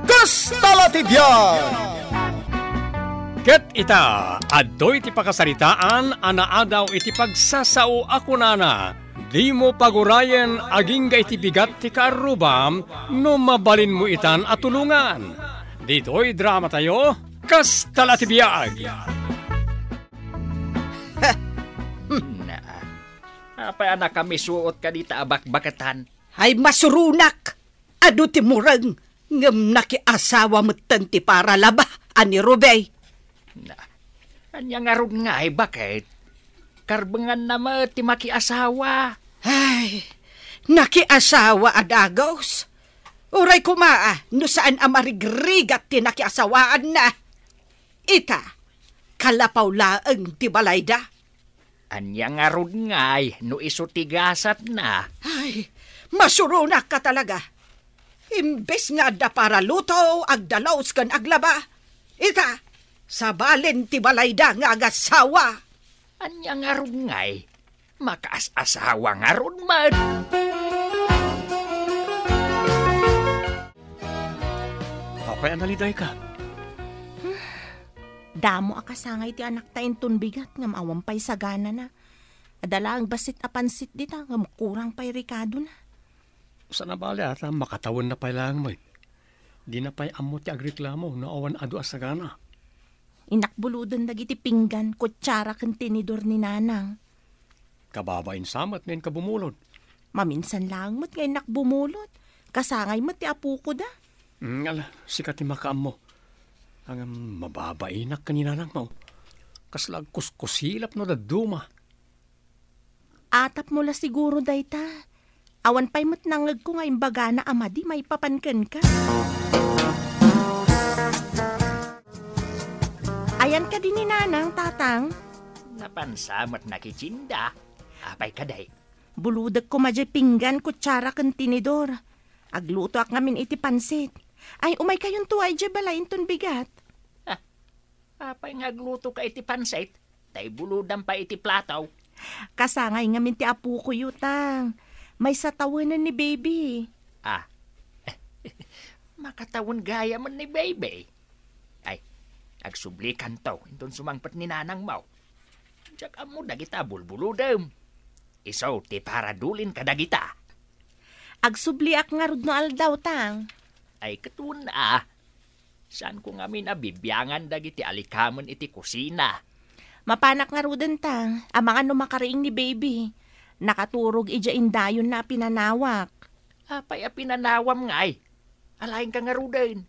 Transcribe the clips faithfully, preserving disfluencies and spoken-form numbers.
Kasta la ti biag! Ket ita, adtoy ti pakasaritaan a naadaw iti pagsasao a kunana, "Dimo pagurayen agingga iti bigat ti kaarrubam no mabalinmo itan a tulongan." Ditoy dramatayo, Kasta la ti biag! Na, apay a nakamisuot ka dita a bakbaketan? Ay, masuronak! Adu ti mureng ngem nakiasawa metten ti paralaba a ni Rubey. Na, ania ngarud ngay, baket? Karbenganna met ti makiasawa. Ay, nakiasawa a dagus. Uray koma, ah, no saan a marigrigat ti nakiasawaanna. Ita, kalapaw laeng ti balayda. Ania ngarud ngay no isu ti gasatna? Ay, masuronak ka talaga. Imbes nga adda para luto, agdalus ken aglaba. Ita, sabalen ti balayda nga agasawa. Ania ngarud ngay? Makaas-asawa ngarud met. Apay a nalidayka? Damo a kasangay ti anakta inton bigat ngem awan pay saganana. Adda laeng bassit a pansit dita ngem kurang pay rekadona. Saan a bale a ta makatawenna pay laeng met. Dina pay ammo ti agreklamo no awan adu a sagana. Inakbuloden dagiti pinggan, kutsara ken tinidor ni Nanang. Kababain sa met nga inka bumulod. Maminsan laeng met nga innak bumulod. Kasangay met ti apoko da. Mm, ala, sika ti makaammo. Ngem mababainak ken ni Nanangmo. Kasla agkuskusilap no dadduma. Atapmo la siguro dayta. Awan pay met nangngegko nga imbagana a madi maipapan kenka. Ayan kadi ni Nanang, Tatang? Napansa met nakitsinda. Apay kadi? Bulodek koma diay pinggan, kutsara ken tinidor. Aglutoak ngamin iti pansit. Ay, umaykayonto ay diay balay inton bigat. Ah, apay nga aglutoka iti pansit? Tay bulodam pay iti plato. Kasangay ngamin ti apokoyo, Tang. Maysa tawenen ni Baby. Ah. Makatawen gayamen ni Baby. Ay, agsublikanto inton sumangpet ni Nanangmo. Diak ammo dagita bulbulodem. Isu ti paradulin kadagita. Agsubliak ngarud no aldaw, Tang. Ay, ket wen a. Saanko ngamin a bibiangan dagiti alikamen iti kusina. Mapanak ngaruden, Tang, amangan no makariing ni Baby. Nakaturog idiay indayonna a pinanawak. Apay a pinanawam ngay? Alaenka ngaruden.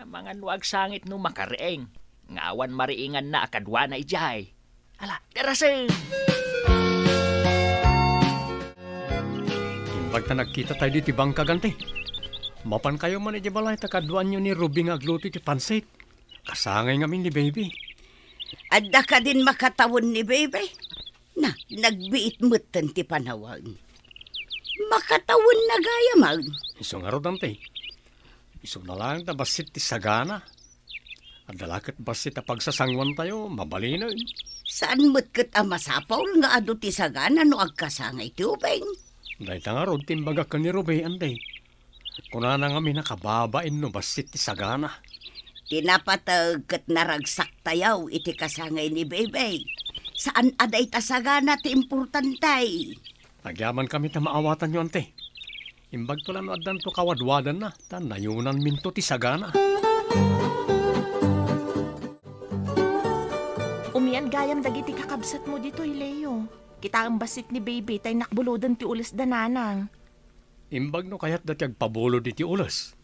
Amangan no agsangit no makariing, nga awan mariinganna a kaduana idiay. Ala, darasem! Imbag ta nagkitatayo ditoy bangkag, anti. Mapankayo man idiay balay ta kaduaanyo ni Ruby nga agluto iti pansit. Kasangay ngamin ni Baby. Adda kadin makatawen ni Baby? Na, nagbiit metten ti panawen. Makatawenna gayamen. Isu ngarud, anti. Isuna laeng ta bassit ti sagana. Adda la ket bassit a pagsasanguantayo, mabalinen. Saan met ket a masapul nga adu ti sagana no agkasangay ti ubing. Dayta ngarud ti imbagak ken ni Ruby, anti. Kunana ngamin a kababain no bassit ti sagana. Ti napateg ket naragsaktayo iti kasangay ni Baby. Saan a dayta sagana ti importante. Agyamankami ta maawatanyo, anti. Imbagto la no addanto kawadwadanna, ta nayunanminto ti sagana. Umian gayam dagiti kakabsatmo ditoy, Leo. Kitaem bassit ni Baby ta inakbuloden ti ules da Nanang. Imbag no kayatda ti agpabulod iti ules.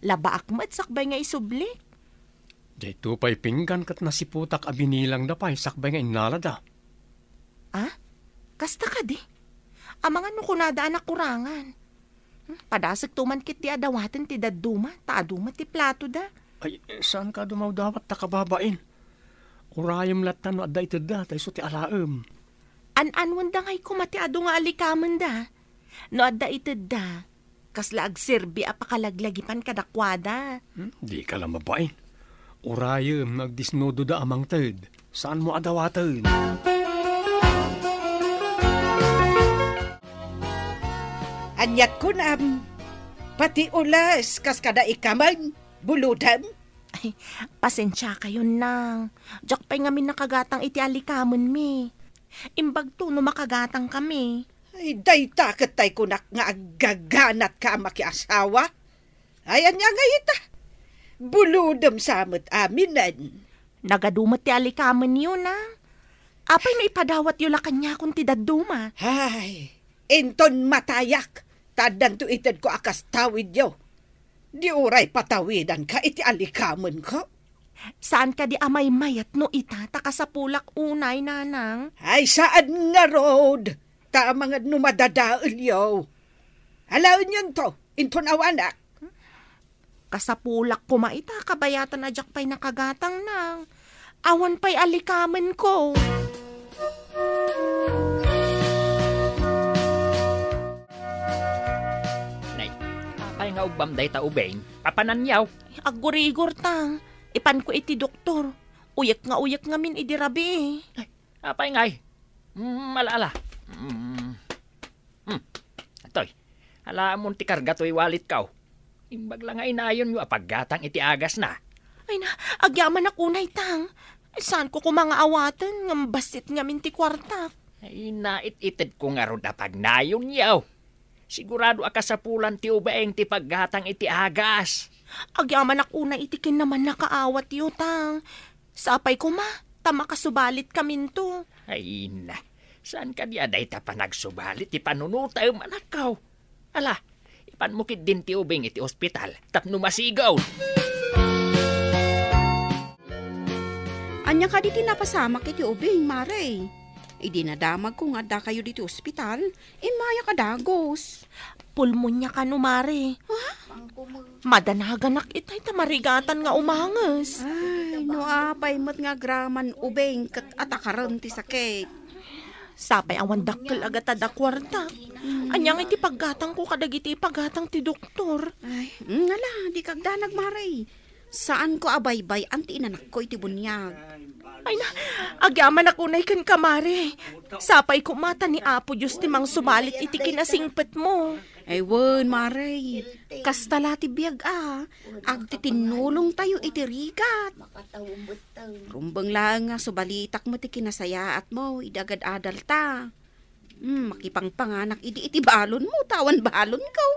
Labaak met sakbay nga isubli. Daytoy pay pinggan ket nasiputak a binilangda pay sakbay nga innalada. Ah? Kasta kadi? Amangan no kunada a nakurangan. Hmm, padasekto man ketdi a dawaten ti dadduma, ta adu met ti platoda. Ay, saan ka dumawdawat ta kababain? Urayem latta no adda itedda, ta isu ti alaem. An-anwenda ngay koma ti adu nga alikamenda. No adda itedda, kasla agserbi a pakalaglagipan kadakuada. Hmm, dika la mabain. Urayem no agdisnudoda a mangted, saanmo a dawaten. Aniat kunam, Pati ules, kas kada ikamen, bulodem. Ay, pasensiakayon, nang. Diak pay ngamin nakagatang iti alikamenmi. Imbagto no makagatangkami. Ay, dayta ket tay kunak nga aggaganatka a makiasawa. Ay, ania nga ita? Bulodem sa met aminen. Nagadu met ti alikamenyo, nang. Apay no ipadawatyo la kaniakon ti dadduma? Ay, inton matayak, ta addanto itedko a kas tawidyo. Di uray patawidanka iti alikamenko? Saan kadi a maymayat no ita, ta kasapulak unay, nanang? Ay, saan ngarud, ta amangan no madadaelyo. Alaenyon to, inton awanak. Kasapulak koma ita, kabayatan a diak pay nakagatang, nang. Awan pay alikamenko. Nay, apay nga ubbam dayta ubing? Papananyaw. Aggurigor, tang. Ipanko iti doktor. Uyek nga uyek ngamin idi rabii. Ay, apay ngay? Mm, ala, ala. Mm. Hmm. Atoy, alaamon ti karga toy walitko. Imbag la nga inayonyo a paggatang iti agasna. Ay na, agyamanak unay, tang. Saanko koma nga awaten, ngem bassit ngamin ti kuartak. Ay, nait-itedko ngarud a pagnayonyo. Sigurado a kasapulan ti ubing ti paggatang iti agas. Agyamanak unay iti kinamannakaawatyo, tang. Sapay koma, ta makasubalitkaminto. Ay, na. Saan kadi a dayta panagsubalit ti panunotem, anakko? Ala, ipanmo ketdin ti ubing iti ospital tapno masigaw. Ania kadi ti napasamak iti ubing, Mare? Idi nadamagko nga addakayo ditoy ospital, immayak a dagus. Pulmonia kano, Mare. Ha? Madanaganak itay ta marigatan nga umanges. Ay, no apay met nga agraman ubing ket atakaren ti sakit. Sapay awan dakkel a gatad a kuarta. Ania nga iti paggatangko kadagiti ipagatang ti doktor? Ay, mm, ala, dika agdanag, Mare. Saanko a baybay-an ti inanakko iti buniag. Ay na, agyamanak unay kenka, Mare. Sapay koma ta ni Apo Dios ti mangsubalit iti kinasingpetmo. Ay wen, Mare. Kasta la ti biag a. Agtitinnulongtayo iti rigat. Rumbeng laeng nga subalitak met ti kinasayaatmo idi agad-adalta. Hmm, makipangpanganak idi iti balonmo, ta awan balonko.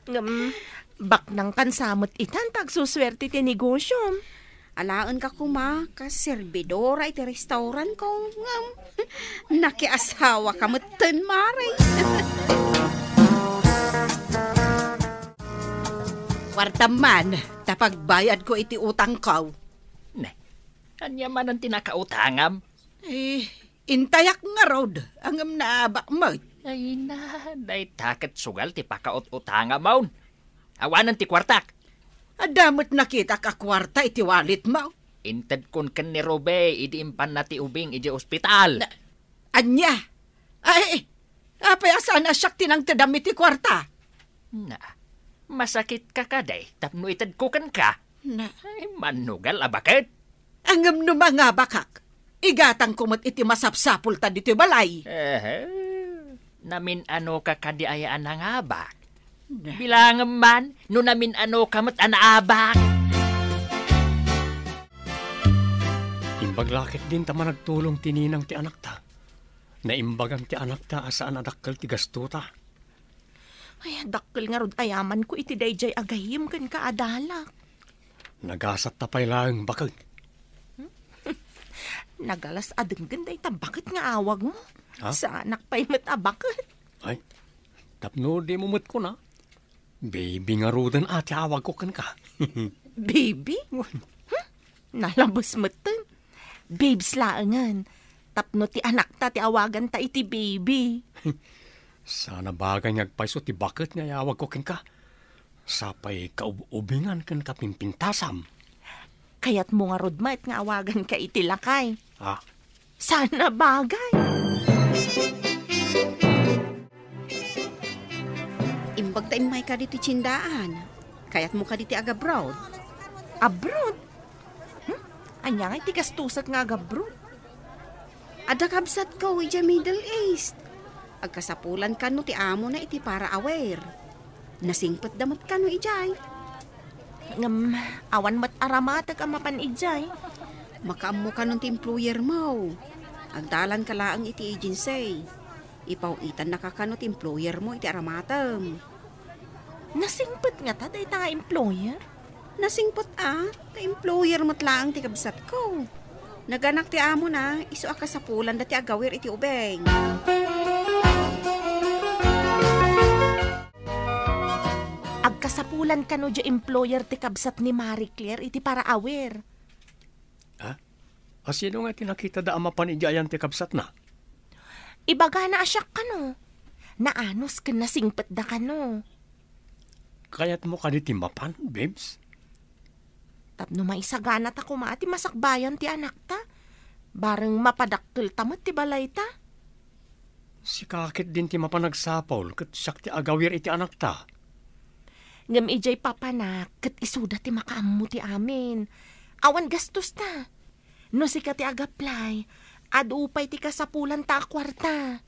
Ngem, baknangkan sa met itan ta agsusuerte ti negosiom. Alaenka koma, kas serbidora iti restaurantko, ngem, nakiasawaka metten, Mare. Kuartam man, ta pagbayadko iti utangko. Ne, ania manen ti nakautangam? Eh, intayak ngarud, ngem naabak met. Ay na, dayta ket sugal ti pakaut-utangamon. Awanen ti kuartak. Adda met nakitak a kuarta iti walitmo. Intedkon ken ni Ruby idi impanna ti ubing idiay ospital. Na, ania? Ay, apay a saan a siak ti nangtedam iti kuarta? Na, masakitka kadi tapno itedko kenka? Na. Ay, manugal a baket. Ngem no mangabakak, igatangko met iti masapsapulta ditoy balay. Ehe. Namin-anoka kadi aya a nangabak? Na. Bilangem man no namin-anoka met a naabak. Imbag la ketdin ta managtulong ti ninang ti anakta. Naimbagan ti anakta a saan a dakkel ti gastota. Ay, dakkel ngarud a yamanko iti daydiay a gayyem kenka a dalak. Nagasatta pay laeng baket. Nagalas a denggen dayta baket nga awagmo. Ha? Saanak pay met a baket. Ay, tapno dimo met kuna, baby ngaruden a ti awagko kenka. Baby? Wen. Hmm? Nalabes metten. Babes laengen. Tapno ti anakta ti awaganta iti baby. Saan a bagay nga agpayso ti baket nga iyawagko kenka. Sapay kaub-ubingan ken kapimpintasam. Kayatmo ngarud met nga awaganka iti lakay. Ah. Saan a bagay. Imbag ta immayka ditoy tiendaan. Kayatmo kadi ti agabroad? Abroad? Hmm? Ania ngay ti gastusak nga agabroad? Adda kabsatko idiay Middle East. Agkasapulan kano ti amona iti para aware. Nasingpetda met kano idiay. Ngem, awan met aramatek a mapan idiay. Makaammo kanon ti employer mo. Agdalanka laeng iti agency. Ipaw-itannaka kano ti employer mo iti aramatem. Nasingpet ngata dayta nga employer? Nasingpet a, ta employer met laeng ti kabsatko. Naganak ti amona, isu a kasapulanda ti agawir iti ubing. Agkasapulan kano diay employer ti kabsat ni Marie Claire iti paraawir. Ha? A, sino nga ti nakitada a mapan idiay ayan ti kabsatna? Ibagana a siak kano. Naanus ken nasingpetda kano. Kayatmo kadi ti mapan, babes? Tapno maisaganata koma ti masakbayan ti anakta, bareng mapadakkelta met ti balayta. Sika ket din ti mapan agsapul ket siak ti agawir iti anakta. Ngem idiay papanak ket isuda ti makaammo ti amin. Awan gastosta. No sika ti agaplay, adu pay ti kasapulanta a kuarta.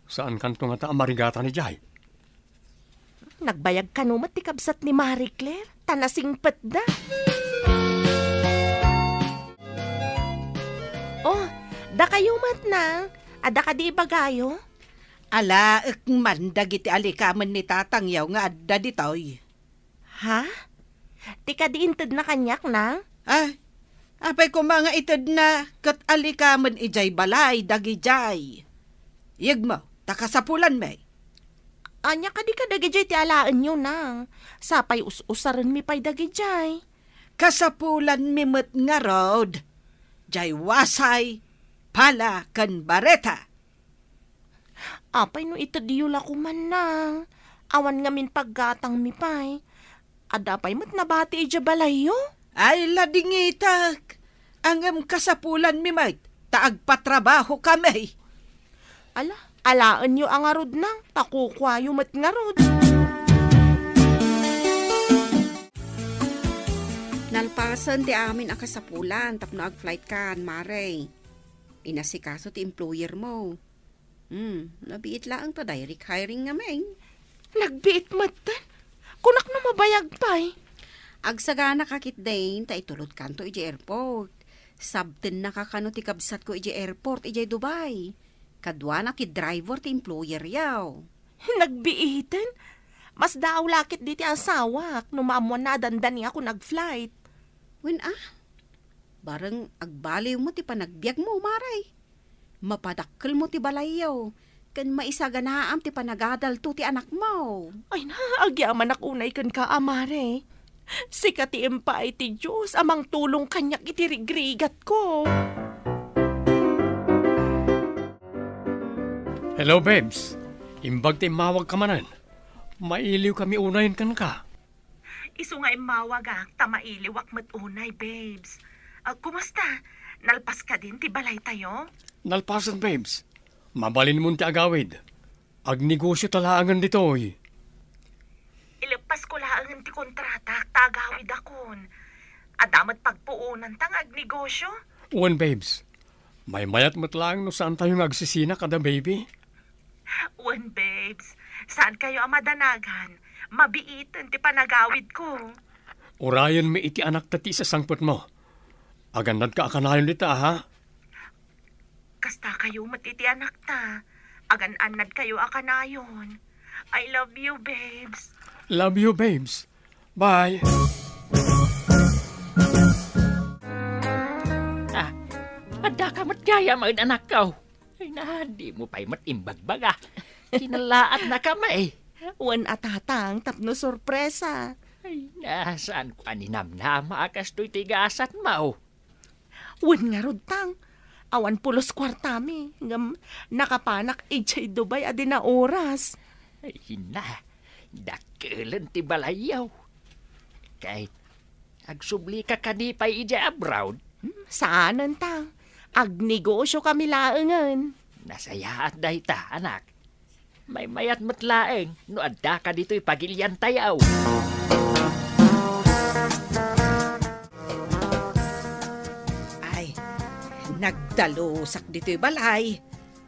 Saankanto ngata a marigatan idiay? Nagbayag kano met ti kabsat ni Marie Claire, ta nasingpetda. Oh, dakayo met, nang. Adda kadi ibagayo? Alaek man dagiti alikamen ni tatangyo nga adda ditoy. Ha? Ti kadi intedna kaniak, nang? Ah, apay koma nga itedna ket alikamen idiay balay dagidiay? Yegmo, ta kasapulanmi. Ania kadi kadagidiay ti alaenyo, nang? Sapay us-usarenmi pay dagidiay. Kasapulanmi met ngarud, diay wasay, pala, ken bareta. Apay no itedyo la koma, nang? Awan ngamin paggatangmi pay. Adda pay met nabati idiay balayyo? Ay, ladingitek! Ngem kasapulanmi met ta agpatrabahokami. Ala, alaenyo a ngarud, nang, ta kukuayo met ngarud. Nalpasen ti amin a kasapulan tapno agflightkan, Mare. Inasikaso ti employer mo. Hmm, nabiit laeng ta direct hiring ngamin. Nagbiit metten. Kunak no mabayag pay. Agsagana ka ketdin ta itulodkanto idiay airport. Sabtennaka kano ti kabsatko idiay airport idiay Dubai. Kaduana ti driver ti employer yaw. Nagbiiten? Mas daaw la ketdi ti asawak no maammoanna a dandaniakon agflight. Wen a? Bareng agbaliwmo ti panagbiagmo, Mare. Mapadakkelmo ti balayyo, ken maisaganaam ti panagadalto ti anakmo. Ay na, agyamanak unay kenka, a Mare. Sika ti impaay ti Dios a mangtulong kaniak iti rigrigatko. Hello, babes. Imbag ti immawagka manen. Mailiwkami unayen kenka. Isu nga immawagak ta mailiwak met unay, babes. Ah, kumusta? Nalpas kadin ti balaytayo? Nalpasen, babes. Mabalinmon ti agawid. Agnegosio ta laengen ditoy. Ileppasko laengen ti kontratak ta agawidakon. Adda met pagpuonanta nga agnegosio? Wen, babes. Maymayat met laeng no saantayo nga agsisina kada baby. Wen, babes. Saankayo a madanagan. Mabiiten ti panagawidko. Urayenmi iti anakta ti isasangpetmo. Agannadka a kanayon dita, ha? Kastakayo met iti anakta. Agan-annadkayo a kanayon. I love you, babes. Love you, babes. Bye. Ah, addaka met gayam, anakko. Ay na, dimo pay met imbagbaga. Kinalaatnakami. Wen a, tatang, tapno sorpresa. Ay na, saanko a ninamnama a kastoy ti gasatmo. Wen ngarud, tang, awan pulos kuartami, ngem nakapanak idiay Dubai a dina oras. Ay na, dakkelen ti balayyo. Ket agsublika kadi pay idiay abroad? Hmm, saanen, tang. Agnegosyokami laengen. Nasayaat dayta, anak. Maymayat met laeng no addaka ditoy pagiliantayo. Ay, nagdalusak ditoy balay,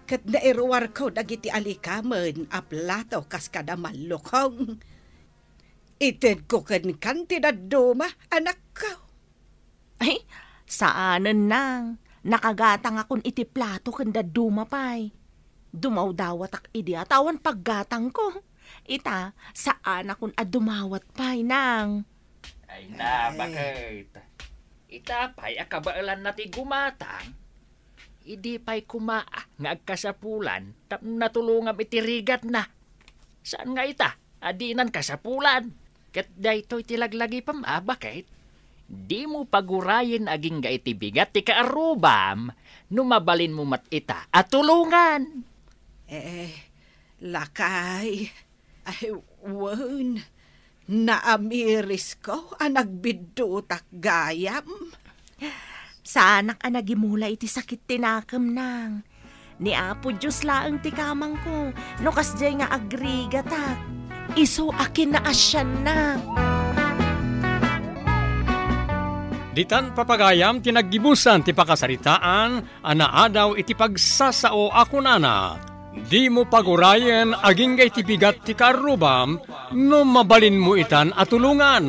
ket nairuarko dagiti alikamen a plato kas kada mallukong. Itedko kenkan ti dadduma, anakko. Ay, saanen, nang. Nakagatangakon iti plato ken dadduma pay. Dumawdawatak idi a ta awan paggatangko. Ita, saanakon a dumawat pay, nang. Ay na, Ay. Baket. Ita pay a kabaelanna ti gumatang. Idi pay koma nga agkasapulan tapno natulongam iti rigatna. Saan nga ita a dinan kasapulan? Ket daytoy ti laglagipem a, Baket. Dimo pagurayen agingga iti bigat ti kaarrubam no mabalinmo met ita a tulongan. Eh, lakay. Ay, wen. Naamirisko a nagbiddutak gayam. Saanak a nagimula iti sakit ti nakem, nang. Ni Apo Dios laeng ti kamangko, no kasdiay nga agrigatak. Isu a kinaasiannak. Ditan, papagayam, ti naggibusan ti pakasaritaan a naadaw iti pagsasao a kunana, "Dimo pagurayen agingga iti bigat ti kaarrubam no mabalinmo itan a tulongan."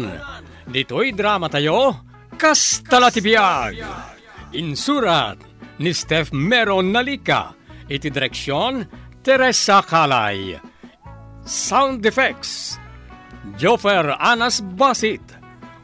Ditoy dramatayo, Kasta la ti biag. Insurat ni Steph Mero Nalica. Iti direksyon, Teresa Calay. Sound effects, Joffer Anas Basit.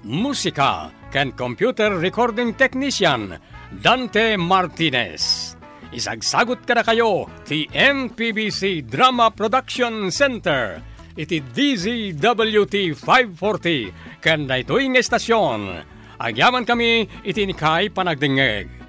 Musika ken computer recording technician, Dante Martinez. Isagsagut kadakayo ti M P B C Drama Production Center iti D Z W T five forty ken daytoy nga estasion. Agyamankami iti inkay panagdengngeg.